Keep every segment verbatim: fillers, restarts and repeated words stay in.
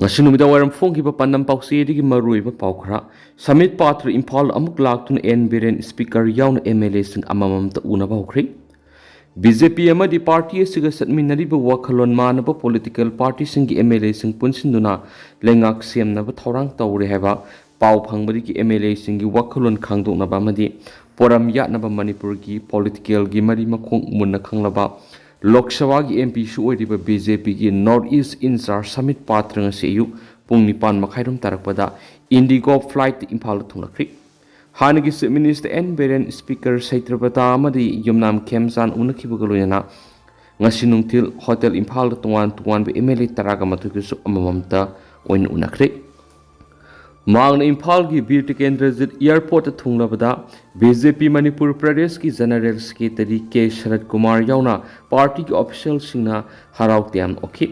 ꯉꯁꯤ ꯅꯨꯃꯤꯗꯥꯡ ꯋꯥꯏꯔꯝ ꯐꯣꯡꯈꯤꯕ ꯄꯥꯟꯗꯝ ꯄꯥꯎꯆꯦꯗꯒꯤ ꯃꯔꯨꯑꯣꯏꯕ ꯄꯥꯎ ꯈꯔ꯫ ꯁꯃꯤꯠ ꯄꯥꯇ꯭ꯔ ꯏꯝꯐꯥꯜ ꯑꯃꯨꯛ ꯂꯥꯛꯇꯨꯅ ꯑꯦꯟ ꯕꯤꯔꯦꯟ, ꯁ꯭ꯄꯤꯀꯔ ꯌꯥꯎꯅ ꯑꯦꯝ ꯑꯦꯜ ꯑꯦꯁꯤꯡ ꯑꯃꯃꯝꯇ ꯎꯅꯕ ꯍꯧꯈ꯭ꯔꯦ꯫ ꯕꯤ ꯖꯦ ꯄꯤ ꯑꯃꯗꯤ ꯄꯥꯔꯇꯤ ꯑꯁꯤꯒ ꯆꯠꯃꯤꯟꯅꯔꯤꯕ ꯋꯥꯈꯜꯂꯣꯟ ꯃꯥꯟꯅꯕ ꯄꯣꯂꯤꯇꯤꯀꯦꯜ ꯄꯥꯔꯇꯤꯁꯤꯡꯒꯤ ꯑꯦꯝ ꯑꯦꯜ ꯑꯦꯁꯤꯡ ꯄꯨꯟꯁꯤꯟꯗꯨꯅ ꯂꯩꯉꯥꯛ ꯁꯦꯝꯅꯕ ꯊꯧꯔꯥꯡ ꯇꯧꯔꯦ ꯍꯥꯏꯕ ꯄꯥꯎ ꯐꯪꯕꯗꯒꯤ ꯑꯦꯝ ꯑꯦꯜ ꯑꯦꯁꯤꯡꯒꯤ ꯋꯥꯈꯜꯂꯣꯟ ꯈꯪꯗꯣꯛꯅꯕ ꯑꯃꯗꯤ ꯄꯣꯔꯝ ꯌꯥꯠꯅꯕ ꯃꯅꯤꯄꯨꯔꯒꯤ ꯄꯣꯂꯤꯇꯤꯀꯦꯜꯒꯤ ꯃꯔꯤ ꯃꯈꯣꯡ ꯃꯨꯟꯅ ꯈꯪꯂꯕ ꯂꯣꯛ ꯁꯚꯥꯒꯤ ꯑꯦꯝ ꯄꯤꯁꯨ ꯑꯣꯏꯔꯤꯕ ꯕꯤ ꯖꯦ ꯄꯤꯒꯤ ꯅꯣꯔꯠ ꯏꯁ ꯏꯟꯆꯥꯔꯖ ꯁꯃꯤꯠ ꯄꯥꯇ꯭ꯔ ꯉꯁꯤ ꯑꯌꯨꯛ ꯄꯨꯡ ꯅꯤꯄꯥꯟ ꯃꯈꯥꯏꯔꯣꯝ ꯇꯥꯔꯛꯄꯗ ꯏꯟꯗꯤꯒꯣ ꯐ꯭ꯂꯥꯏꯠꯇ ꯏꯝꯐꯥꯜꯗ ꯊꯨꯡꯂꯛꯈ꯭ꯔꯤ꯫ ꯍꯥꯟꯅꯒꯤ chief minister N Biren, speaker Satyabrata ꯑꯃꯗꯤ ꯌꯨꯝꯅꯥꯝ ꯈꯦꯝꯆꯥꯟ ꯎꯅꯈꯤꯕꯒ ꯂꯣꯏꯅꯅ ꯉꯁꯤ ꯅꯨꯡꯊꯤꯜ ꯍꯣꯇꯦꯜ ꯏꯝꯐꯥꯜꯗ ꯇꯣꯉꯥꯟ ꯇꯣꯉꯥꯟꯕ ꯑꯦꯝ ꯑꯦꯜ ꯑꯦ ꯇꯔꯥꯒ ꯃꯥꯊꯣꯏꯒꯁꯨ ꯑꯃꯃꯝꯇ ꯑꯣꯏꯅ ꯎꯅꯈ꯭ꯔꯦ꯫ ꯃꯍꯥꯛꯅ ꯏꯝꯐꯥꯜꯒꯤ ꯕꯤꯔ ꯇꯤꯀꯦꯟꯗ꯭ꯔꯖꯤꯠ ꯑꯦꯌꯔꯄꯣꯔꯠꯇ ꯊꯨꯡꯂꯕꯗ ꯕꯤ ꯖꯦ ꯄꯤ ꯃꯅꯤꯄꯨꯔ ꯄ꯭ꯔꯗꯦꯁꯀꯤ ꯖꯦꯅꯔꯦꯜ ꯁꯦꯀ꯭ꯔꯦꯇꯔꯤ ꯀꯦ ꯁꯔꯠ ꯀꯨꯃꯥꯔ ꯌꯥꯎꯅ ꯄꯥꯔꯇꯤꯒꯤ ꯑꯣꯐꯤꯁꯤꯌꯦꯜꯁꯤꯡꯅ ꯍꯔꯥꯎ ꯇꯌꯥꯝꯅ ꯑꯣꯛꯈꯤ꯫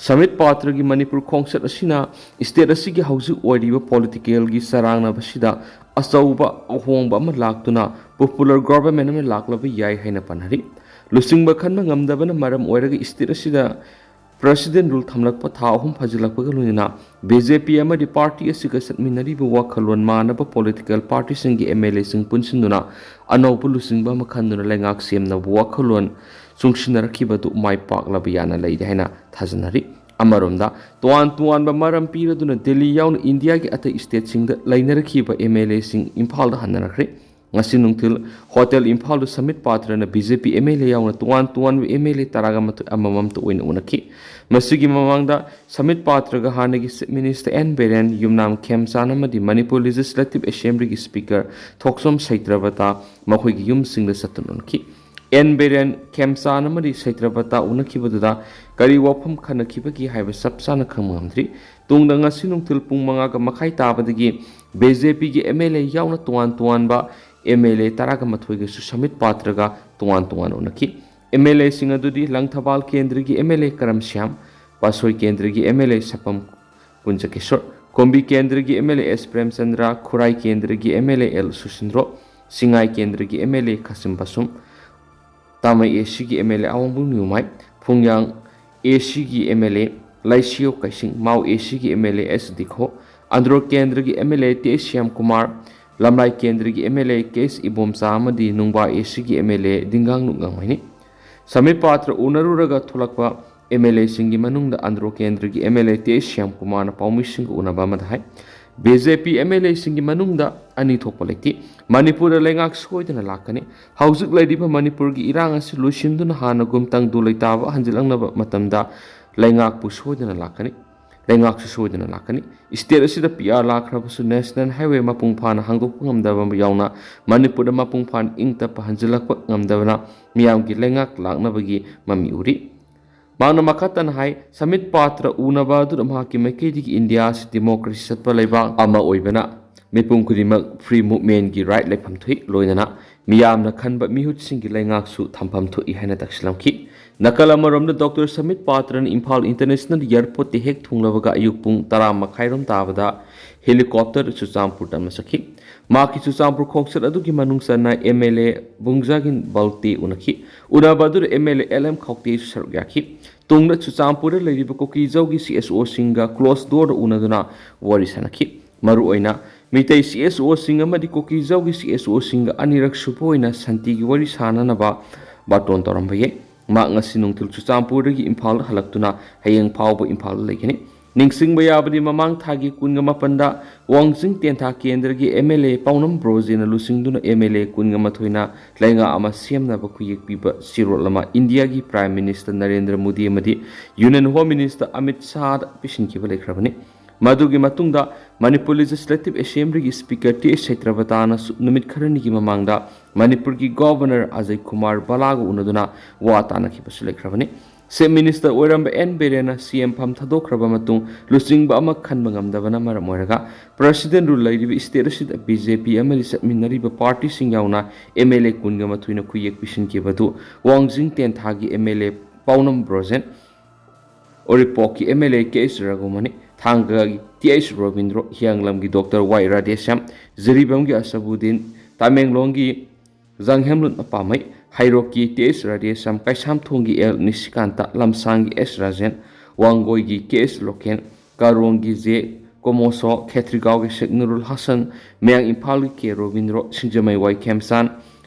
ꯁꯃꯤꯠ ꯄꯥꯇ꯭ꯔꯒꯤ ꯃꯅꯤꯄꯨꯔ ꯈꯣꯡꯆꯠ ꯑꯁꯤꯅ ꯁ꯭ꯇꯦꯠ ꯑꯁꯤꯒꯤ ꯍꯧꯖꯤꯛ ꯑꯣꯏꯔꯤꯕ ꯄꯣꯂꯤꯇꯤꯀꯦꯜꯒꯤ ꯆꯔꯥꯡꯅꯕꯁꯤꯗ ꯑꯆꯧꯕ ꯑꯍꯣꯡꯕ ꯑꯃ ꯂꯥꯛꯇꯨꯅ ꯄꯣꯄꯨꯂꯔ ꯒꯣꯚꯔꯟꯃꯦꯟꯠ ꯑꯃ ꯂꯥꯛꯂꯕ ꯌꯥꯏ ꯍꯥꯏꯅ ꯄꯟꯅꯔꯤ꯫ ꯂꯨꯆꯤꯡꯕ ꯈꯟꯕ ꯉꯝꯗꯕꯅ ꯃꯔꯝ ꯑꯣꯏꯔꯒ ꯁ꯭ꯇꯦꯠ ꯑꯁꯤꯗ ꯄ꯭ꯔꯦꯁꯤꯗꯦꯟꯠ ꯔꯨꯜ ꯊꯝꯂꯛꯄ ꯊꯥ ꯑꯍꯨꯝ ꯐꯥꯖꯤꯜꯂꯛꯄꯒ ꯂꯣꯏꯅꯅ ꯕꯤ ꯖꯦ ꯄꯤ ꯑꯃꯗꯤ ꯄꯥꯔꯇꯤ ꯑꯁꯤꯒ ꯆꯠꯃꯤꯟꯅꯔꯤꯕ ꯋꯥꯈꯜꯂꯣꯟ ꯃꯥꯟꯅꯕ ꯄꯣꯂꯤꯇꯤꯀꯦꯜ ꯄꯥꯔꯇꯤꯁꯤꯡꯒꯤ ꯑꯦꯝ ꯑꯦꯜ ꯑꯦꯁꯤꯡ ꯄꯨꯟꯁꯤꯟꯗꯨꯅ ꯑꯅꯧꯕ ꯂꯨꯆꯤꯡꯕ ꯑꯃ ꯈꯟꯗꯨꯅ ꯂꯩꯉꯥꯛ ꯁꯦꯝꯅꯕ ꯋꯥꯈꯜꯂꯣꯟ ꯆꯨꯡꯁꯤꯟꯅꯔꯛꯈꯤꯕꯗꯨ ꯃꯥꯏ ꯄꯥꯛꯂꯕ ꯌꯥꯅ ꯂꯩꯔꯦ ꯍꯥꯏꯅ ꯊꯥꯖꯅꯔꯤ꯫ ꯑꯃꯔꯣꯝꯗ, ꯇꯣꯉꯥꯟ ꯇꯣꯉꯥꯟꯕ ꯃꯔꯝ ꯄꯤꯔꯗꯨꯅ ꯗꯦꯜꯂꯤ ꯌꯥꯎꯅ ꯏꯟꯗꯤꯌꯥꯒꯤ ꯑꯇꯩ ꯁ꯭ꯇꯦꯠꯁꯤꯡꯗ ꯂꯩꯅꯔꯛꯈꯤꯕ ꯑꯦꯝ ꯑꯦꯜ ꯑꯦꯁꯤꯡ ꯏꯝꯐꯥꯜꯗ ꯍꯟꯅꯔꯛꯈ꯭ꯔꯦ꯫ ꯉꯁꯤ ꯅꯨꯡꯊꯤꯜ ꯍꯣꯇꯦꯜ ꯏꯝꯐꯥꯜꯗ ꯁꯃꯤꯠ ꯄꯥꯇ꯭ꯔꯅ B J P M L A ꯌꯥꯎꯅ ꯇꯣꯉꯥꯟ ꯇꯣꯉꯥꯟꯕ ꯑꯦꯝ ꯑꯦꯜ ꯑꯦ ꯇꯔꯥꯒ ꯃꯥꯊꯣꯏ ꯑꯃꯃꯝꯇ ꯑꯣꯏꯅ ꯎꯅꯈꯤ꯫ ꯃꯁꯤꯒꯤ ꯃꯃꯥꯡꯗ ꯁꯃꯤꯠ ꯄꯥꯇ꯭ꯔꯒ ꯍꯥꯟꯅꯒꯤ ꯆꯤꯐ ꯃꯤꯅꯤꯁꯇꯔ ꯑꯦꯟ ꯕꯤꯔꯦꯟ, ꯌꯨꯝꯅꯥꯝ ꯈꯦꯝꯆꯥꯟ ꯑꯃꯗꯤ ꯃꯅꯤꯄꯨꯔ ꯂꯦꯖꯤꯁꯂꯦꯇꯤꯚ ꯑꯦꯁꯦꯝꯕ꯭ꯂꯤꯒꯤ ꯁ꯭ꯄꯤꯀꯔ ꯊꯣꯛꯆꯣꯝ ꯁꯩꯇ꯭ꯔꯕꯇꯥ ꯃꯈꯣꯏꯒꯤ ꯌꯨꯝꯁꯤꯡꯗ ꯆꯠꯇꯨꯅ ꯎꯅꯈꯤ꯫ ꯑꯦꯟ ꯕꯤꯔꯦꯟ, ꯈꯦꯝꯆꯥꯟ ꯑꯃꯗꯤ ꯁꯩꯇ꯭ꯔꯕꯇꯥ ꯎꯅꯈꯤꯕꯗꯨꯗ ꯀꯔꯤ ꯋꯥꯐꯝ ꯈꯟꯅꯈꯤꯕꯒꯦ ꯍꯥꯏꯕ ꯆꯞ ꯆꯥꯅ ꯈꯪꯕ ꯉꯝꯗ꯭ꯔꯤ꯫ ꯇꯨꯡꯗ ꯉꯁꯤ ꯅꯨꯡꯊꯤꯜ ꯄꯨꯡ ꯃꯉꯥꯒ ꯃꯈꯥꯏ ꯇꯥꯕꯗꯒꯤ ꯕꯤ ꯖꯦ ꯄꯤꯒꯤ ꯑꯦꯝ ꯑꯦꯜ ꯑꯦ ꯌꯥꯎꯅ ꯇꯣꯉꯥꯟ ꯇꯣꯉꯥꯟꯕ ꯑꯦꯝ ꯑꯦꯜ ꯑꯦ ꯇꯔꯥꯒ ꯃꯥꯊꯣꯏꯒꯁꯨ ꯁꯃꯤꯠ ꯄꯥꯇ꯭ꯔꯒ ꯇꯣꯉꯥꯟ ꯇꯣꯉꯥꯟ ꯎꯅꯈꯤ꯫ ꯑꯦꯝ ꯑꯦꯜ ꯑꯦꯁꯤꯡ ꯑꯗꯨꯗꯤ ꯂꯪꯊꯕꯥꯜ ꯀꯦꯟꯗ꯭ꯔꯒꯤ ꯑꯦꯝ ꯑꯦꯜ ꯑꯦ ꯀꯔꯝ ꯁ꯭ꯌꯥꯝ, ꯄꯥꯠꯁꯣꯏ ꯀꯦꯟꯗ꯭ꯔꯒꯤ ꯑꯦꯝ ꯑꯦꯜ ꯑꯦ ꯁꯄꯝ ꯀꯨꯟꯖꯀꯤꯁꯣꯔ, ꯀꯨꯝꯕꯤ ꯀꯦꯟꯗ꯭ꯔꯒꯤ ꯑꯦꯝ ꯑꯦꯜ ꯑꯦ ꯑꯦꯁ ꯄ꯭ꯔꯦꯝꯆꯟꯗ꯭ꯔ, ꯈꯨꯔꯥꯏ ꯀꯦꯟꯗ꯭ꯔꯒꯤ ꯑꯦꯝ ꯑꯦꯜ ꯑꯦ ꯑꯦꯜ ꯁꯨꯁꯤꯟꯗ꯭ꯔꯣ, ꯁꯤꯡꯉꯥꯏ ꯀꯦꯟꯗ꯭ꯔꯒꯤ ꯑꯦꯝ ꯑꯦꯜ ꯑꯦ ꯈꯥꯁꯤꯝ ꯕꯥꯁꯨꯝ, ꯇꯥꯃꯩ ꯑꯦ ꯁꯤꯒꯤ ꯑꯦꯝ ꯑꯦꯜ ꯑꯦ ꯑꯋꯥꯡꯕꯝ ꯅ꯭ꯌꯨꯃꯥꯏ, ꯐꯨꯡꯌꯥꯡ ꯑꯦ ꯁꯤꯒꯤ M L A ꯂꯩꯁꯤꯌꯣ ꯀꯩꯁꯤꯡ, Mao A ꯁꯤꯒꯤ M L A S Dikho, Andro ꯀꯦꯟꯗ꯭ꯔꯒꯤ M L A T S Shyamkumar, Lamlai ꯀꯦꯟꯗ꯭ꯔꯒꯤ ꯑꯦꯝ ꯑꯦꯜ ꯑꯦ ꯀꯦ ꯑꯦꯁ ꯏꯕꯣꯝꯆꯥ ꯑꯃꯗꯤ ꯅꯨꯡꯕꯥ ꯑꯦ ꯁꯤꯒꯤ ꯑꯦꯝ ꯑꯦꯜ ꯑꯦ ꯗꯤꯡꯒꯥꯡ ꯅꯨꯡꯒꯥꯡꯃꯩꯅꯤ꯫ ꯁꯃꯤꯠ ꯄꯥꯇ꯭ꯔ ꯎꯅꯔꯨꯔꯒ ꯊꯣꯛꯂꯛꯄ ꯑꯦꯝ ꯑꯦꯜ ꯑꯦꯁꯤꯡꯒꯤ ꯃꯅꯨꯡꯗ ꯑꯟꯗ꯭ꯔꯣ ꯀꯦꯟꯗ꯭ꯔꯒꯤ M L A T S ꯁ꯭ꯌꯥꯝꯀꯨꯃꯥꯔꯅ ꯄꯥꯎꯃꯤꯁꯤꯡꯒ ꯎꯅꯕ ꯑꯃꯗ ꯍꯥꯏ, B J P M L ꯑꯦꯁꯤꯡꯒꯤ ꯃꯅꯨꯡꯗ ꯑꯅꯤ ꯊꯣꯛꯄ ꯂꯩꯇꯦ꯫ ꯃꯅꯤꯄꯨꯔꯗ ꯂꯩꯉꯥꯛ ꯁꯣꯏꯗꯅ ꯂꯥꯛꯀꯅꯤ꯫ ꯍꯧꯖꯤꯛ ꯂꯩꯔꯤꯕ ꯃꯅꯤꯄꯨꯔꯒꯤ ꯏꯔꯥꯡ ꯑꯁꯤ ꯂꯣꯏꯁꯤꯟꯗꯨꯅ ꯍꯥꯟꯅꯒꯨꯝ ꯇꯪꯗꯨ ꯂꯩꯇꯥꯕ ꯍꯟꯖꯤꯜꯂꯛꯅꯕ ꯃꯇꯝꯗ ꯂꯩꯉꯥꯛꯄꯨ ꯁꯣꯏꯗꯅ ꯂꯥꯛꯀꯅꯤ꯫ ꯂꯩꯉꯥꯛꯁꯨ ꯁꯣꯏꯗꯅ ꯂꯥꯛꯀꯅꯤ꯫ ꯁ꯭ꯇꯦꯠ ꯑꯁꯤꯗ ꯄꯤ ꯑꯥꯔ ꯂꯥꯛꯈ꯭ꯔꯕꯁꯨ ꯅꯦꯁꯅꯦꯜ ꯍꯥꯏꯋꯦ ꯃꯄꯨꯡ ꯐꯥꯅ ꯍꯥꯡꯗꯣꯛꯄ ꯉꯝꯗꯕ ꯌꯥꯎꯅ ꯃꯅꯤꯄꯨꯔꯗ ꯃꯄꯨꯡ ꯐꯥꯅ ꯏꯪ ꯇꯞꯄ ꯍꯟꯖꯤꯜꯂꯛꯄ ꯉꯝꯗꯕꯅ ꯃꯤꯌꯥꯝꯒꯤ ꯂꯩꯉꯥꯛ ꯂꯥꯛꯅꯕꯒꯤ ꯃꯃꯤ ꯎꯔꯤ꯫ ꯃꯍꯥꯛꯅ ꯃꯈꯥ ꯇꯥꯅ ꯍꯥꯏ, ꯁꯃꯤꯠ ꯄꯥꯇ꯭ꯔ ꯎꯅꯕ ꯑꯗꯨꯗ ꯃꯍꯥꯛꯀꯤ ꯃꯥꯏꯀꯩꯗꯒꯤ ꯏꯟꯗꯤꯌꯥ ꯑꯁꯤ ꯗꯤꯃꯣꯀ꯭ꯔꯦꯁꯤ ꯆꯠꯄ ꯂꯩꯕꯥꯛ ꯑꯃ ꯑꯣꯏꯕꯅ ꯃꯤꯄꯨꯝ ꯈꯨꯗꯤꯡꯃꯛ ꯐ꯭ꯔꯤ ꯃꯨꯚꯃꯦꯟꯒꯤ ꯔꯥꯏꯠ ꯂꯩꯐꯝ ꯊꯣꯛꯏ, ꯂꯣꯏꯅꯅ ꯃꯤꯌꯥꯝꯅ ꯈꯟꯕ ꯃꯤꯍꯨꯠꯁꯤꯡꯒꯤ ꯂꯩꯉꯥꯛꯁꯨ ꯊꯝꯐꯝ ꯊꯣꯛꯏ ꯍꯥꯏꯅ ꯇꯛꯁꯤꯜꯂꯝꯈꯤ꯫ ꯅꯥꯀꯜ ꯑꯃꯔꯣꯝꯗ ꯗꯣꯛꯇꯔ ꯁꯃꯤꯠ ꯄꯥꯇ꯭ꯔꯅ ꯏꯝꯐꯥꯜ ꯏꯟꯇꯔꯅꯦꯁꯅꯦꯜ ꯑꯦꯌꯔꯄꯣꯔꯠꯇ ꯍꯦꯛ ꯊꯨꯡꯂꯕꯒ ꯑꯌꯨꯛ ꯄꯨꯡ ꯇꯔꯥ ꯃꯈꯥꯏꯔꯣꯝ ꯇꯥꯕꯗ ꯍꯦꯂꯤꯀꯣꯞꯇꯔ ꯆꯨꯔꯆꯥꯟꯄꯨꯔ ꯇꯝꯅ ꯆꯠꯈꯤ꯫ ꯃꯍꯥꯛꯀꯤ ꯆꯨꯔꯆꯥꯟꯄꯨꯔ ꯈꯣꯡꯆꯠ ꯑꯗꯨꯒꯤ ꯃꯅꯨꯡ ꯆꯟꯅ ꯑꯦꯝ ꯑꯦꯜ ꯑꯦ ꯕꯨꯡꯖꯥꯒꯤꯟ ꯕꯜꯇꯦ ꯎꯅꯈꯤ꯫ ꯎꯅꯕ ꯑꯗꯨꯗ M L A L M ꯈꯧꯇꯦꯁꯨ ꯁꯔꯨꯛ ꯌꯥꯈꯤ꯫ ꯇꯨꯡꯗ ꯆꯨꯔꯆꯥꯟꯄꯨꯔꯗ ꯂꯩꯔꯤꯕ ꯀꯨꯀꯤꯖꯧꯒꯤ ꯁꯤ ꯑꯦꯁ ꯑꯣꯁꯤꯡꯒ ꯀ꯭ꯂꯣꯁ ꯗꯣꯔꯗ ꯎꯅꯗꯨꯅ ꯋꯥꯔꯤ ꯁꯥꯟꯅꯈꯤ꯫ ꯃꯔꯨꯑꯣꯏꯅ ꯃꯤꯇꯩ ꯁꯤ ꯑꯦꯁ ꯑꯣꯁꯤꯡ ꯑꯃꯗꯤ ꯀꯨꯀꯤꯖꯧꯒꯤ ꯁꯤ ꯑꯦꯁ ꯑꯣꯁꯤꯡꯒ ꯑꯅꯤꯔꯛ ꯁꯨꯕ ꯑꯣꯏꯅ ꯁꯥꯟꯇꯤꯒꯤ ꯋꯥꯔꯤ ꯁꯥꯅꯅꯕ ꯕꯥꯇꯣꯟ ꯇꯧꯔꯝꯕ ꯌꯥꯏ꯫ ꯃꯍꯥꯛ ꯉꯁꯤ ꯅꯨꯡꯊꯤꯜ ꯆꯨꯔꯆꯥꯟꯄꯨꯔꯗꯒꯤ ꯏꯝꯐꯥꯜꯗ ꯍꯜꯂꯛꯇꯨꯅ ꯍꯌꯦꯡ ꯐꯥꯎꯕ ꯏꯝꯐꯥꯜꯗ ꯂꯩꯒꯅꯤ꯫ ꯅꯤꯡꯁꯤꯡꯕ ꯌꯥꯕꯗꯤ, ꯃꯃꯥꯡ ꯊꯥꯒꯤ ꯀꯨꯟꯒ ꯃꯥꯄꯟꯗ ꯋꯥꯡꯖꯤꯡ ꯇꯦꯟꯊꯥ ꯀꯦꯟꯗ꯭ꯔꯒꯤ ꯑꯦꯝ ꯑꯦꯜ ꯑꯦ ꯄꯥꯎꯅꯝ ꯕ꯭ꯔꯣꯖꯦꯅ ꯂꯨꯆꯤꯡꯗꯨꯅ ꯑꯦꯝ ꯑꯦꯜ ꯑꯦ ꯀꯨꯟꯒ ꯃꯥꯊꯣꯏꯅ ꯂꯩꯉꯥꯛ ꯑꯃ ꯁꯦꯝꯅꯕ ꯈꯨꯌꯦꯛ ꯄꯤꯕ ꯆꯦꯔꯣꯜ ꯑꯃ ꯏꯟꯗꯤꯌꯥꯒꯤ ꯄ꯭ꯔꯥꯏꯝ ꯃꯤꯅꯤꯁꯇꯔ ꯅꯔꯦꯟꯗ꯭ꯔ ꯃꯣꯗꯤ ꯑꯃꯗꯤ ꯌꯨꯅꯤꯌꯟ ꯍꯣꯝ ꯃꯤꯅꯤꯁꯇꯔ ꯑꯃꯤꯠ ꯁꯥꯍꯗ ꯄꯤꯁꯤꯟꯈꯤꯕ ꯂꯩꯈ꯭ꯔꯕꯅꯤ꯫ ꯃꯗꯨꯒꯤ ꯃꯇꯨꯡꯗ ꯃꯅꯤꯄꯨꯔ ꯂꯦꯖꯤꯁꯂꯦꯇꯤꯚ ꯑꯦꯁꯦꯝꯕ꯭ꯂꯤꯒꯤ ꯁ꯭ꯄꯤꯀꯔ ꯇꯤ ꯑꯦꯁ ꯁꯇ꯭ꯌꯕ꯭ꯔꯇꯥꯅꯁꯨ ꯅꯨꯃꯤꯠ ꯈꯔꯅꯤꯒꯤ ꯃꯃꯥꯡꯗ ꯃꯅꯤꯄꯨꯔꯒꯤ ꯒꯣꯚꯔꯅꯔ ꯑꯖꯌ ꯀꯨꯃꯥꯔ ꯚꯜꯂꯥꯒ ꯎꯅꯗꯨꯅ ꯋꯥ ꯇꯥꯅꯈꯤꯕꯁꯨ ꯂꯩꯈ꯭ꯔꯕꯅꯤ꯫ ꯆꯤꯐ ꯃꯤꯅꯤꯁꯇꯔ ꯑꯣꯏꯔꯝꯕ ꯑꯦꯟ ꯕꯤꯔꯦꯟꯅ ꯁꯤ ꯑꯦꯝ ꯐꯝ ꯊꯥꯗꯣꯛꯈ꯭ꯔꯕ ꯃꯇꯨꯡ ꯂꯨꯆꯤꯡꯕ ꯑꯃ ꯈꯟꯕ ꯉꯝꯗꯕꯅ ꯃꯔꯝ ꯑꯣꯏꯔꯒ ꯄ꯭ꯔꯦꯁꯤꯗꯦꯟ ꯔꯨꯜ ꯂꯩꯔꯤꯕ ꯁ꯭ꯇꯦꯠ ꯑꯁꯤꯗ ꯕꯤ ꯖꯦ ꯄꯤ ꯑꯃꯗꯤ ꯆꯠꯃꯤꯟꯅꯔꯤꯕ ꯄꯥꯔꯇꯤꯁꯤꯡ ꯌꯥꯎꯅ ꯑꯦꯝ ꯑꯦꯜ ꯑꯦ ꯀꯨꯟꯒ ꯃꯥꯊꯣꯏꯅ ꯈꯨꯌꯦꯛ ꯄꯤꯁꯤꯟꯈꯤꯕ ꯑꯗꯨ ꯋꯥꯡꯖꯤꯡ ꯇꯦꯟꯊꯥꯒꯤ M L A Paonam Brojen, ꯎꯔꯤꯄꯣꯛꯀꯤ M L A K H Raghumani, ꯊꯥꯡꯒꯒꯤ ꯇꯤ ꯑꯩꯆ ꯔꯣꯕꯤꯟꯗ꯭ꯔꯣ, ꯍꯤꯌꯥꯡꯂꯝꯒꯤ ꯗꯣꯛꯇꯔ ꯋꯥꯏ ꯔꯥꯙꯦꯁ꯭ꯌꯥꯝ, ꯖꯤꯔꯤꯕꯥꯝꯒꯤ ꯑꯁꯕꯨꯗꯤꯟ, ꯇꯃꯦꯡꯂꯣꯡꯒꯤ ꯖꯪꯍꯦꯝꯂꯨꯟ ꯑꯄꯥꯃꯩ, ꯍꯩꯔꯣꯛꯀꯤ ꯇꯤ ꯑꯩꯆ ꯔꯥꯙꯦꯁ꯭ꯌꯥꯝ, ꯀꯩꯁꯥꯝꯊꯣꯡꯒꯤ ꯑꯦꯜ ꯅꯤꯁꯤꯀꯥꯟꯇ, ꯂꯝꯁꯥꯡꯒꯤ ꯑꯦꯁ ꯔꯥꯖꯦꯟ, ꯋꯥꯡꯒꯣꯏꯒꯤ ꯀꯦ ꯑꯦꯁ ꯂꯣꯀꯦꯟ, ꯀꯥꯔꯣꯡꯒꯤ ꯖꯦ ꯀꯣꯃꯣꯁꯣ, ꯈꯦꯇ꯭ꯔꯤꯒꯥꯎꯒꯤ ꯁꯦꯛ ꯅꯨꯔꯨꯜ ꯍꯁꯟ, ꯃꯌꯥꯡ ꯏꯝꯐꯥꯜꯒꯤ ꯀꯦ ꯔꯣꯕꯤꯟꯗ꯭ꯔꯣ, ꯁꯤꯡꯖꯃꯩ ꯋꯥꯏ ꯈꯦꯝꯆꯥꯟ,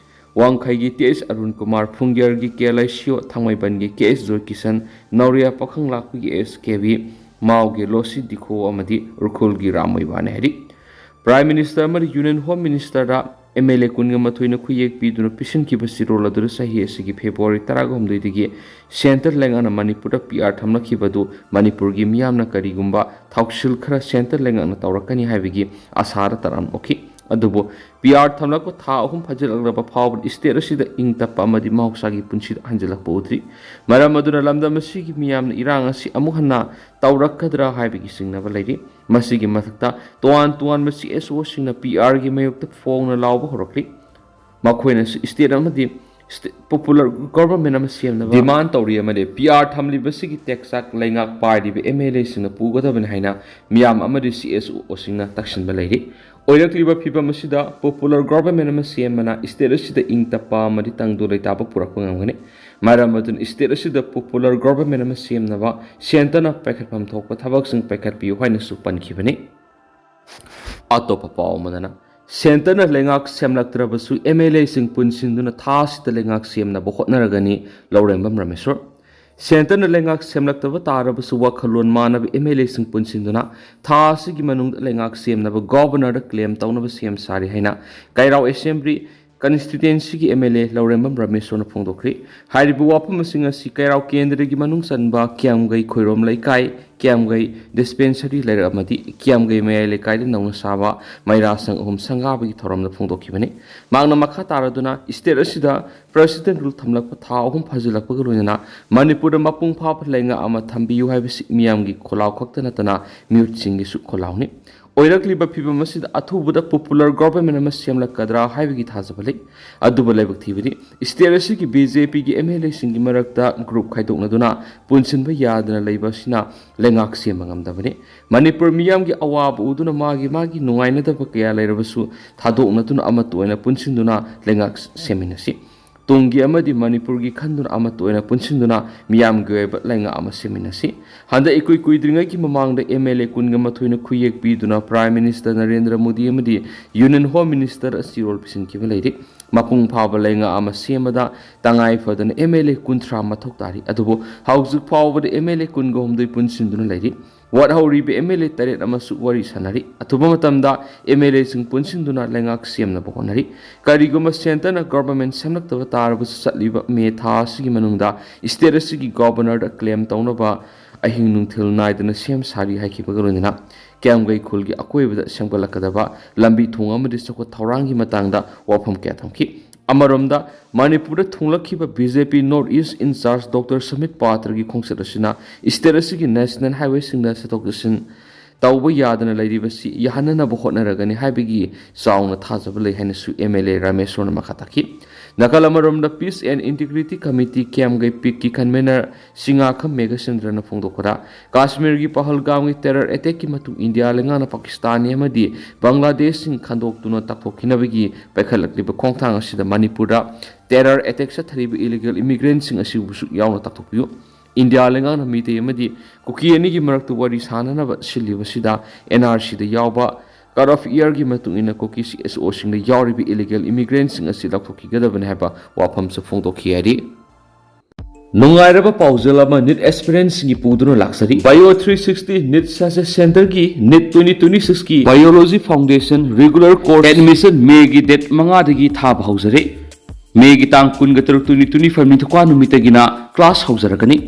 ꯋꯥꯡꯈꯩꯒꯤ ꯇꯤ ꯑꯦꯁ ꯑꯔꯨꯟ ꯀꯨꯃꯥꯔ, ꯐꯨꯡꯒꯦꯔꯒꯤ ꯀꯦ ꯂꯩꯁꯤꯌꯣ, ꯊꯥꯡꯃꯩꯕꯟꯒꯤ ꯀꯦ ꯑꯦꯁ ꯖꯣꯏꯀꯤꯁꯟ, ꯅꯧꯔꯤꯌꯥ ꯄꯥꯈꯪꯂꯥꯛꯄꯒꯤ ꯑꯦꯁ ꯀꯦꯕꯤ, ꯃꯥꯎꯒꯤ ꯂꯣꯁꯤ ꯗꯤꯈꯣ ꯑꯃꯗꯤ ꯎꯔꯈꯨꯜꯒꯤ ꯔꯥꯝ ꯃꯩꯕꯥꯅꯤ ꯍꯥꯏꯔꯤ꯫ ꯄ꯭ꯔꯥꯏꯝ ꯃꯤꯅꯤꯁꯇꯔ ꯑꯃꯗꯤ ꯌꯨꯅꯤꯌꯟ ꯍꯣꯝ ꯃꯤꯅꯤꯁꯇꯔꯗ ꯑꯦꯝ ꯑꯦꯜ ꯑꯦ ꯀꯨꯟꯒ ꯃꯥꯊꯣꯏꯅ ꯈꯨꯌꯦꯛ ꯄꯤꯗꯨꯅ ꯄꯤꯁꯤꯟꯈꯤꯕ ꯆꯦꯔꯣꯜ ꯑꯗꯨꯗ ꯆꯍꯤ ꯑꯁꯤꯒꯤ ꯐꯦꯕ꯭ꯔꯨꯋꯥꯔꯤ ꯇꯔꯥꯍꯨꯝꯗꯣꯏꯗꯒꯤ ꯁꯦꯟꯇꯔ ꯂꯩꯉꯥꯛꯅ ꯃꯅꯤꯄꯨꯔꯗ ꯄꯤ ꯑꯥꯔ ꯊꯝꯂꯛꯈꯤꯕ ꯑꯗꯨ ꯃꯅꯤꯄꯨꯔꯒꯤ ꯃꯤꯌꯥꯝꯅ ꯀꯔꯤꯒꯨꯝꯕ ꯊꯧꯁꯤꯜ ꯈꯔ ꯁꯦꯟꯇꯔ ꯂꯩꯉꯥꯛꯅ ꯇꯧꯔꯛꯀꯅꯤ ꯍꯥꯏꯕꯒꯤ ꯑꯥꯁꯥꯗ ꯇꯔꯥꯝ ꯑꯣꯛꯈꯤ꯫ ꯑꯗꯨꯕꯨ ꯄꯤ ꯑꯥꯔ ꯊꯝꯂꯛꯄ ꯊꯥ ꯑꯍꯨꯝ ꯐꯥꯖꯤꯜꯂꯛꯂꯕ ꯐꯥꯎꯕꯗ ꯁ꯭ꯇꯦꯠ ꯑꯁꯤꯗ ꯏꯪ ꯇꯞꯄ ꯑꯃꯗꯤ ꯃꯍꯧꯁꯥꯒꯤ ꯄꯨꯟꯁꯤꯗ ꯍꯟꯖꯤꯜꯂꯛꯄ ꯎꯗ꯭ꯔꯤ꯫ ꯃꯔꯝ ꯑꯗꯨꯅ ꯂꯝꯗꯝ ꯑꯁꯤꯒꯤ ꯃꯤꯌꯥꯝꯅ ꯏꯔꯥꯡ ꯑꯁꯤ ꯑꯃꯨꯛ ꯍꯟꯅ ꯇꯧꯔꯛꯀꯗ꯭ꯔꯥ ꯍꯥꯏꯕꯒꯤ ꯆꯤꯡꯅꯕ ꯂꯩꯔꯤ꯫ ꯃꯁꯤꯒꯤ ꯃꯊꯛꯇ ꯇꯣꯉꯥꯟ ꯇꯣꯉꯥꯟꯕ ꯁꯤ ꯑꯦꯁ ꯑꯣꯁꯤꯡꯅ ꯄꯤ ꯑꯥꯔꯒꯤ ꯃꯥꯌꯣꯛꯇ ꯐꯣꯡꯅ ꯂꯥꯎꯕ ꯍꯧꯔꯛꯂꯤ꯫ ꯃꯈꯣꯏꯅꯁꯨ ꯁ꯭ꯇꯦꯠ ꯑꯃꯗꯤ ꯁ꯭ꯇꯦ-, ꯄꯣꯄꯨꯂꯔ ꯒꯣꯚꯔꯟꯃꯦꯟ ꯑꯃ ꯁꯦꯝꯅꯕ ꯗꯤꯃꯥꯟ ꯇꯧꯔꯤ ꯑꯃꯗꯤ ꯄꯤ ꯑꯥꯔ ꯊꯝꯂꯤꯕꯁꯤꯒꯤ ꯇꯦꯛꯆꯥꯛ ꯂꯩꯉꯥꯛ ꯄꯥꯏꯔꯤꯕ ꯑꯦꯝ ꯑꯦꯜ ꯑꯦꯁꯤꯡꯅ ꯄꯨꯒꯗꯕꯅꯤ ꯍꯥꯏꯅ ꯃꯤꯌꯥꯝ ꯑꯃꯗꯤ ꯁꯤ ꯑꯦꯁ ꯑꯣꯁꯤꯡꯅ ꯇꯛꯁꯤꯟꯕ ꯂꯩꯔꯤ꯫ ꯑꯣꯏꯔꯛꯂꯤꯕ ꯐꯤꯕꯝ ꯑꯁꯤꯗ ꯄꯣꯄꯨꯂꯔ ꯒꯣꯚꯔꯟꯃꯦꯟ ꯑꯃ ꯁꯦꯝꯕꯅ ꯁ꯭ꯇꯦꯠ ꯑꯁꯤꯗ ꯏꯪ ꯇꯞꯄ ꯑꯃꯗꯤ ꯇꯪꯗꯨ ꯂꯩꯇꯥꯕ ꯄꯨꯔꯛꯄ ꯉꯝꯒꯅꯤ꯫ ꯃꯔꯝ ꯑꯗꯨꯅ ꯁ꯭ꯇꯦꯠ ꯑꯁꯤꯗ ꯄꯣꯄꯨꯂꯔ ꯒꯣꯚꯔꯟꯃꯦꯟ ꯑꯃ ꯁꯦꯝꯅꯕ ꯁꯦꯟꯇꯔꯅ ꯄꯥꯏꯈꯠꯐꯝ ꯊꯣꯛꯄ ꯊꯕꯛꯁꯤꯡ ꯄꯥꯏꯈꯠꯄꯤꯌꯨ ꯍꯥꯏꯅꯁꯨ ꯄꯟꯈꯤꯕꯅꯤ꯫ ꯑꯇꯣꯞꯄ ꯄꯥꯎ ꯑꯃꯗꯅ, ꯁꯦꯟꯇꯔꯅ ꯂꯩꯉꯥꯛ ꯁꯦꯝꯂꯛꯇ꯭ꯔꯕꯁꯨ ꯑꯦꯝ ꯑꯦꯜ ꯑꯦꯁꯤꯡ ꯄꯨꯟꯁꯤꯟꯗꯨꯅ ꯊꯥ ꯑꯁꯤꯗ ꯂꯩꯉꯥꯛ ꯁꯦꯝꯅꯕ ꯍꯣꯠꯅꯔꯒꯅꯤ, ꯂꯧꯔꯦꯝꯕꯝ ꯔꯥꯃꯦꯁꯣꯔ꯫ ꯁꯦꯟꯇꯔꯅ ꯂꯩꯉꯥꯛ ꯁꯦꯝꯂꯛꯇꯕ ꯇꯥꯔꯕꯁꯨ ꯋꯥꯈꯜꯂꯣꯟ ꯃꯥꯟꯅꯕ ꯑꯦꯝ ꯑꯦꯜ ꯑꯦꯁꯤꯡ ꯄꯨꯟꯁꯤꯟꯗꯨꯅ ꯊꯥ ꯑꯁꯤꯒꯤ ꯃꯅꯨꯡꯗ ꯂꯩꯉꯥꯛ ꯁꯦꯝꯅꯕ ꯒꯣꯚꯔꯅꯔꯗ ꯀ꯭ꯂꯦꯝ ꯇꯧꯅꯕ ꯁꯦꯝ ꯁꯥꯔꯤ ꯍꯥꯏꯅ ꯀꯩꯔꯥꯎ ꯑꯦꯁꯦꯝꯕ꯭ꯂꯤ ꯀꯟꯁꯇꯤꯇ꯭ꯋꯦꯟꯁꯤꯒꯤ ꯑꯦꯝ ꯑꯦꯜ ꯑꯦ ꯂꯧꯔꯦꯝꯕꯝ ꯔꯥꯃꯦꯁꯣꯔꯅ ꯐꯣꯡꯗꯣꯛꯈ꯭ꯔꯤ꯫ ꯍꯥꯏꯔꯤꯕ ꯋꯥꯐꯝꯁꯤꯡ ꯑꯁꯤ ꯀꯩꯔꯥꯎ ꯀꯦꯟꯗ꯭ꯔꯒꯤ ꯃꯅꯨꯡ ꯆꯟꯕ ꯀꯤꯌꯥꯝꯒꯩ ꯈꯣꯏꯔꯣꯝ ꯂꯩꯀꯥꯏ, ꯀꯤꯌꯥꯝꯒꯩ ꯗꯤꯁꯄꯦꯟꯁꯔꯤ ꯂꯩꯔꯛ ꯑꯃꯗꯤ ꯀꯤꯌꯥꯝꯒꯩ ꯃꯌꯥꯏ ꯂꯩꯀꯥꯏꯗ ꯅꯧꯅ ꯁꯥꯕ ꯃꯩꯔꯥ ꯁꯪ ꯑꯍꯨꯝ ꯁꯪꯒꯥꯕꯒꯤ ꯊꯧꯔꯝꯗ ꯐꯣꯡꯗꯣꯛꯈꯤꯕꯅꯤ꯫ ꯃꯍꯥꯛꯅ ꯃꯈꯥ ꯇꯥꯔꯗꯨꯅ ꯁ꯭ꯇꯦꯠ ꯑꯁꯤꯗ ꯄ꯭ꯔꯦꯁꯤꯗꯦꯟ ꯔꯨꯜ ꯊꯝꯂꯛꯄ ꯊꯥ ꯑꯍꯨꯝ ꯐꯥꯖꯤꯜꯂꯛꯄꯒ ꯂꯣꯏꯅꯅ ꯃꯅꯤꯄꯨꯔꯗ ꯃꯄꯨꯡ ꯐꯥꯕ ꯂꯩꯉꯥꯛ ꯑꯃ ꯊꯝꯕꯤꯌꯨ ꯍꯥꯏꯕꯁꯤ ꯃꯤꯌꯥꯝꯒꯤ ꯈꯣꯜꯂꯥꯎ ꯈꯛꯇ ꯅꯠꯇꯅ ꯃꯤꯍꯨꯠꯁꯤꯡꯒꯤꯁꯨ ꯈꯣꯜꯂꯥꯎꯅꯤ꯫ ꯑꯣꯏꯔꯛꯂꯤꯕ ꯐꯤꯕꯝ ꯑꯁꯤꯗ ꯑꯊꯨꯕꯗ ꯄꯣꯄꯨꯂꯔ ꯒꯣꯚꯔꯟꯃꯦꯟ ꯑꯃ ꯁꯦꯝꯂꯛꯀꯗ꯭ꯔꯥ ꯍꯥꯏꯕꯒꯤ ꯊꯥꯖꯕ ꯂꯩ꯫ ꯑꯗꯨꯕꯨ ꯂꯥꯏꯕꯛ ꯊꯤꯕꯗꯤ ꯁ꯭ꯇꯦꯠ ꯑꯁꯤꯒꯤ ꯕꯤ ꯖꯦ ꯄꯤꯒꯤ ꯑꯦꯝ ꯑꯦꯜ ꯑꯦꯁꯤꯡꯒꯤ ꯃꯔꯛꯇ ꯒ꯭ꯔꯨꯞ ꯈꯥꯏꯗꯣꯛꯅꯗꯨꯅ ꯄꯨꯟꯁꯤꯟꯕ ꯌꯥꯗꯅ ꯂꯩꯕ ꯑꯁꯤꯅ ꯂꯩꯉꯥꯛ ꯁꯦꯝꯕ ꯉꯝꯗꯕꯅꯤ꯫ ꯃꯅꯤꯄꯨꯔ ꯃꯤꯌꯥꯝꯒꯤ ꯑꯋꯥꯕ ꯎꯗꯨꯅ ꯃꯥꯒꯤ ꯃꯥꯒꯤ ꯅꯨꯡꯉꯥꯏꯅꯗꯕ ꯀꯌꯥ ꯂꯩꯔꯕꯁꯨ ꯊꯥꯗꯣꯛꯅꯗꯨꯅ ꯑꯃꯠꯇ ꯑꯣꯏꯅ ꯄꯨꯟꯁꯤꯟꯗꯨꯅ ꯂꯩꯉꯥꯛ ꯁꯦꯝꯃꯤꯟꯅꯁꯤ꯫ ꯇꯨꯡꯒꯤ ꯑꯃꯗꯤ ꯃꯅꯤꯄꯨꯔꯒꯤ ꯈꯟꯗꯨꯅ ꯑꯃꯠꯇ ꯑꯣꯏꯅ ꯄꯨꯟꯁꯤꯟꯗꯨꯅ ꯃꯤꯌꯥꯝꯒꯤ ꯑꯣꯏꯕ ꯂꯩꯉꯥꯛ ꯑꯃ ꯁꯦꯝꯃꯤꯟꯅꯁꯤ꯫ ꯍꯟꯗꯛ ꯏꯀꯨꯏ ꯀꯨꯏꯗ꯭ꯔꯤꯉꯩꯒꯤ ꯃꯃꯥꯡꯗ M L A ꯀꯨꯟꯒ ꯃꯥꯊꯣꯏꯅ ꯈꯨꯌꯦꯛ ꯄꯤꯗꯨꯅ Prime Minister ꯅꯔꯦꯟꯗ꯭ꯔ ꯃꯣꯗꯤ ꯑꯃꯗꯤ Union Home Minister ꯑꯁꯤ ꯔꯣꯜ ꯄꯤꯁꯤꯟꯈꯤꯕ ꯂꯩꯔꯤ꯫ ꯃꯄꯨꯡ ꯐꯥꯕ ꯂꯩꯉꯥꯛ ꯑꯃ ꯁꯦꯝꯕꯗ ꯇꯉꯥꯏ ꯐꯗꯅ M L A ꯀꯨꯟꯊ꯭ꯔꯥ ꯃꯊꯧ ꯇꯥꯔꯤ꯫ ꯑꯗꯨꯕꯨ ꯍꯧꯖꯤꯛ ꯐꯥꯎꯕꯗ M L A ꯀꯨꯟꯒ ꯍꯨꯝꯗꯣꯏ ꯄꯨꯟꯁꯤꯟꯗꯨꯅ ꯂꯩꯔꯤ꯫ ꯋꯥꯠꯍꯧꯔꯤꯕ M L A ꯇꯔꯦꯠ ꯑꯃꯁꯨ ꯋꯥꯔꯤ ꯁꯥꯟꯅꯔꯤ꯫ ꯑꯊꯨꯕ ꯃꯇꯝꯗ M L A ꯁꯤꯡ ꯄꯨꯟꯁꯤꯟꯗꯨꯅ ꯂꯩꯉꯥꯛ ꯁꯦꯝꯅꯕ ꯍꯣꯠꯅꯔꯤ꯫ ꯀꯔꯤꯒꯨꯝꯕ centre ꯅ government ꯁꯦꯝꯂꯛꯇꯕ ꯇꯥꯔꯕꯁꯨ, ꯆꯠꯂꯤꯕ ꯃꯦ ꯊꯥ ꯑꯁꯤꯒꯤ ꯃꯅꯨꯡꯗ state ꯑꯁꯤꯒꯤ governor ꯗ claim ꯇꯧꯅꯕ ꯑꯍꯤꯡ ꯅꯨꯡꯊꯤꯜ ꯅꯥꯏꯗꯅ ꯁꯦꯝ ꯁꯥꯔꯤ ꯍꯥꯏꯈꯤꯕꯒ ꯂꯣꯏꯅꯅ ꯀꯤꯌꯥꯝꯒꯩ ꯈꯨꯜꯒꯤ ꯑꯀꯣꯏꯕꯗ ꯁꯦꯝꯒꯠꯂꯛꯀꯗꯕ ꯂꯝꯕꯤ ꯊꯣꯡ ꯑꯃꯗꯤ ꯆꯥꯎꯈꯠ ꯊꯧꯔꯥꯡꯒꯤ ꯃꯇꯥꯡꯗ ꯋꯥꯐꯝ ꯀꯌꯥ ꯊꯝꯈꯤ꯫ ꯑꯃꯔꯣꯝꯗ, ꯃꯅꯤꯄꯨꯔꯗ ꯊꯨꯡꯂꯛꯈꯤꯕ B J P North East in charge Doctor Sambit ꯄꯥꯇ꯭ꯔꯒꯤ ꯈꯣꯡꯆꯠ ꯑꯁꯤꯅ state ꯑꯁꯤꯒꯤ national highway ꯁꯤꯡꯗ ꯆꯠꯊꯣꯛ ꯆꯠꯁꯤꯟ ꯇꯧꯕ ꯌꯥꯗꯅ ꯂꯩꯔꯤꯕꯁꯤ ꯌꯥꯍꯟꯅꯅꯕ ꯍꯣꯠꯅꯔꯒꯅꯤ ꯍꯥꯏꯕꯒꯤ ꯆꯥꯎꯅ ꯊꯥꯖꯕ ꯂꯩ ꯍꯥꯏꯅꯁꯨ M L A ꯔꯥꯃꯦꯁꯣꯔꯅ ꯃꯈꯥ ꯇꯥꯈꯤ꯫ ꯅꯥꯀꯜ ꯑꯃꯔꯣꯝꯗ, Peace and Integrity Committee ꯀꯤꯌꯥꯝꯒꯩ ꯄꯤꯛꯀꯤ convener ꯁꯤꯡꯉꯥꯈꯝ ꯃꯦꯘꯆꯟꯗ꯭ꯔꯅ ꯐꯣꯡꯗꯣꯛꯄꯗ, ꯀꯥꯁꯃꯤꯔꯒꯤ ꯄꯍꯜꯒꯥꯝꯒꯤ terror attack ꯀꯤ ꯃꯇꯨꯡ ꯏꯟꯗꯤꯌꯥ ꯂꯩꯉꯥꯛꯅ ꯄꯥꯀꯤꯁꯇꯥꯅꯤ ꯑꯃꯗꯤ ꯕꯪꯒ꯭ꯂꯥꯗꯦꯁꯁꯤꯡ ꯈꯟꯗꯣꯛꯇꯨꯅ ꯇꯥꯛꯊꯣꯛꯈꯤꯅꯕꯒꯤ ꯄꯥꯏꯈꯠꯂꯛꯂꯤꯕ ꯈꯣꯡꯊꯥꯡ ꯑꯁꯤꯗ ꯃꯅꯤꯄꯨꯔꯗ terror attack ꯆꯠꯊꯔꯤꯕ illegal immigrant ꯁꯤꯡ ꯑꯁꯤꯕꯨꯁꯨ ꯌꯥꯎꯅ ꯇꯥꯛꯊꯣꯛꯄꯤꯌꯨ꯫ ꯏꯟꯗꯤꯌꯥ ꯂꯩꯉꯥꯛꯅ ꯃꯤꯇꯩ ꯑꯃꯗꯤ ꯀꯨꯀꯤ ꯑꯅꯤꯒꯤ ꯃꯔꯛꯇ ꯋꯥꯔꯤ ꯁꯥꯅꯅꯕ ꯁꯤꯜꯂꯤꯕꯁꯤꯗ N R C ꯗ ꯌꯥꯎꯕ cut off year ꯒꯤ ꯃꯇꯨꯡ ꯏꯟꯅ ꯀꯨꯀꯤ C S O ꯁꯤꯡꯗ ꯌꯥꯎꯔꯤꯕ illegal immigrant ꯁꯤꯡ ꯑꯁꯤ ꯂꯧꯊꯣꯛꯈꯤꯒꯗꯕꯅꯤ ꯍꯥꯏꯕ ꯋꯥꯐꯝꯁꯨ ꯐꯣꯡꯗꯣꯛꯈꯤ ꯍꯥꯏꯔꯤ꯫ ꯅꯨꯡꯉꯥꯏꯔꯕ ꯄꯥꯎꯖꯦꯜ ꯑꯃ NEET aspirant ꯁꯤꯡꯒꯤ ꯄꯨꯗꯨꯅ ꯂꯥꯛꯆꯔꯤ꯫ Bio three sixty NEET Success Center ꯒꯤ NEET twenty twenty-six ꯀꯤ Biology Foundation regular course admission May ꯒꯤ date ꯃꯉꯥꯗꯒꯤ ꯊꯥꯕ ꯍꯧꯖꯔꯦ꯫ May ꯒꯤ ꯇꯥꯡ ꯀꯨꯟꯒ ꯇꯔꯨꯛ, twenty twenty-five ꯅꯤꯡꯊꯧꯀꯥ ꯅꯨꯃꯤꯠꯇꯒꯤꯅ class ꯍꯧꯖꯔꯒꯅꯤ꯫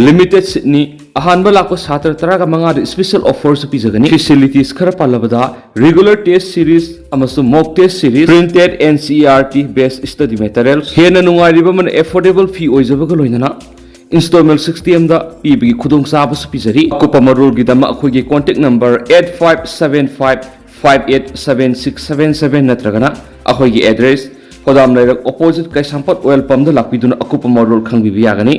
Limited seat ꯅꯤ꯫ ꯑꯍꯥꯟꯕ ꯂꯥꯛꯄ ꯁꯥꯇ꯭ꯔ ꯇꯔꯥꯒ ꯃꯉꯥꯗ special offer ꯁꯨ ꯄꯤꯖꯒꯅꯤ꯫ Facilities ꯈꯔ ꯄꯜꯂꯕꯗ, regular test series ꯑꯃꯁꯨꯡ mock test series, printed N C E R T based study materials, ꯍꯦꯟꯅ ꯅꯨꯡꯉꯥꯏꯔꯤꯕ ꯑꯃꯅ affordable fee ꯑꯣꯏꯖꯕꯒ ꯂꯣꯏꯅꯅ installment system ꯗ ꯄꯤꯕꯒꯤ ꯈꯨꯗꯣꯡꯆꯥꯕꯁꯨ ꯄꯤꯖꯔꯤ꯫ ꯑꯀꯨꯞꯄ ꯃꯔꯣꯜꯒꯤꯗꯃꯛ ꯑꯩꯈꯣꯏꯒꯤ contact number eight five seven five five eight seven six seven seven ꯅꯠꯇ꯭ꯔꯒꯅ ꯑꯩꯈꯣꯏꯒꯤ address, ꯍꯣꯗꯥꯝ ꯂꯩꯔꯛ opposite ꯀꯩꯁꯥꯝꯄꯥꯠ oil pump ꯇ ꯂꯥꯛꯄꯤꯗꯨꯅ ꯑꯀꯨꯞꯄ ꯃꯔꯣꯜ ꯈꯪꯕꯤꯕ ꯌꯥꯒꯅꯤ꯫